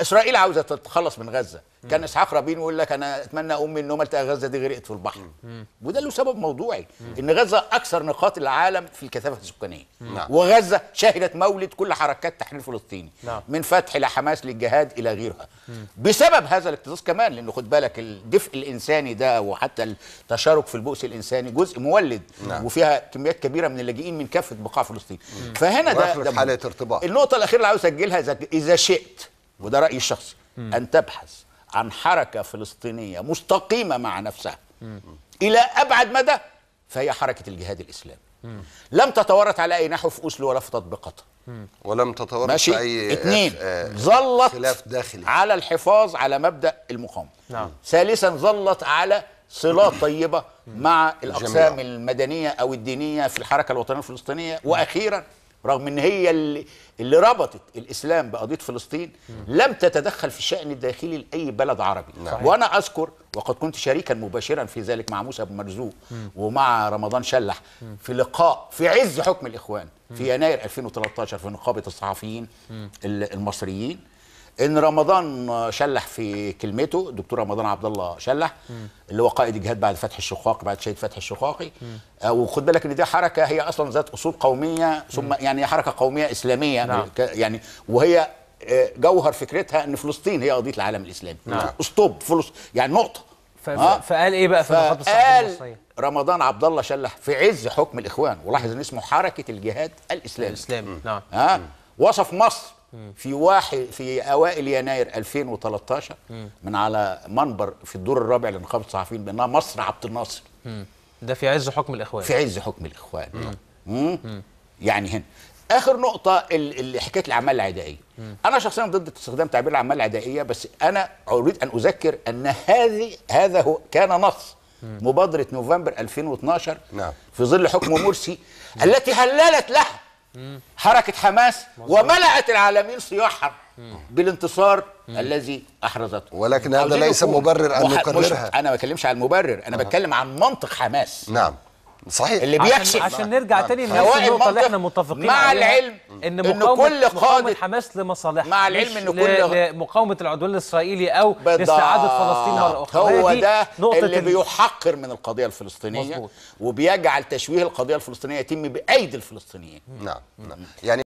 اسرائيل عاوزه تتخلص من غزة، كان اسحاق رابين يقول لك انا اتمنى اقوم من النوم التقى غزة دي غرقت في البحر. وده له سبب موضوعي، ان غزة اكثر نقاط العالم في الكثافة السكانية. وغزة شهدت مولد كل حركات تحرير فلسطيني، من فتح لحماس للجهاد الى غيرها، بسبب هذا الاكتظاظ كمان، لانه خد بالك الدفء الانساني ده وحتى التشارك في البؤس الانساني جزء مولد. وفيها كميات كبيرة من اللاجئين من كافة بقاع فلسطين. فهنا ده حاله ارتباط. النقطة الاخيرة اللي عاوز اسجلها، اذا شئت، وده رأيي الشخصي، أن تبحث عن حركة فلسطينية مستقيمة مع نفسها إلى أبعد مدى، فهي حركة الجهاد الإسلامي. لم تتورط على أي نحو في أسلو ولا في تطبيقاتها، ولم تتورط في أي اثنين، ظلت خلاف داخلي على الحفاظ على مبدأ المقاومة. ثالثا، ظلت على صلات طيبة مع الأقسام المدنية أو الدينية في الحركة الوطنية الفلسطينية. وأخيرا، رغم ان هي اللي ربطت الاسلام بقضيه فلسطين، لم تتدخل في الشأن الداخلي لاي بلد عربي. وانا اذكر، وقد كنت شريكا مباشرا في ذلك مع موسى بن مرزوق ومع رمضان شلح، في لقاء في عز حكم الاخوان في يناير 2013 في نقابة الصحفيين المصريين، ان رمضان شلح في كلمته، دكتور رمضان عبد الله شلح، اللي هو قائد الجهاد بعد فتح الشقاق، بعد شهيد فتح الشقاقي. وخد بالك ان دي حركة هي اصلا ذات اصول قومية، ثم يعني حركة قومية اسلامية. يعني وهي جوهر فكرتها ان فلسطين هي قضية العالم الاسلامي. اسطوب فلسطين يعني نقطة. فقال ايه بقى في نقابة الصحفيين المصرية؟ رمضان عبد الله شلح في عز حكم الاخوان، ولاحظ ان اسمه حركة الجهاد الاسلامي. وصف مصر في اوائل يناير 2013 من على منبر في الدور الرابع لنقابه الصحفيين بانها مصر عبد الناصر. ده في عز حكم الاخوان. في عز حكم الاخوان. يعني هنا اخر نقطة، حكاية الاعمال العدائيه. انا شخصيا ضد استخدام تعبير الاعمال العدائيه، بس انا اريد ان اذكر ان هذا هو كان نص مبادرة نوفمبر 2012 في ظل حكم مرسي، التي هللت لها حركة حماس وملأت العالمين صياحا بالانتصار الذي أحرزته. ولكن هذا ليس مبرر أن نكررها. أنا ما بتكلمش عن المبرر، أنا بتكلم عن منطق حماس. نعم صحيح، اللي بيكشف عشان نرجع تاني لنفس النقطة اللي احنا متفقين مع العلم ان كل قادة حماس لمصالحها، مع العلم ان كل مقاومة العدوان الإسرائيلي أو لاستعادة فلسطين مرة أخرى. هو ده اللي بيحقر من القضية الفلسطينية. مزبوط. وبيجعل تشويه القضية الفلسطينية يتم بأيدي الفلسطينيين. نعم. يعني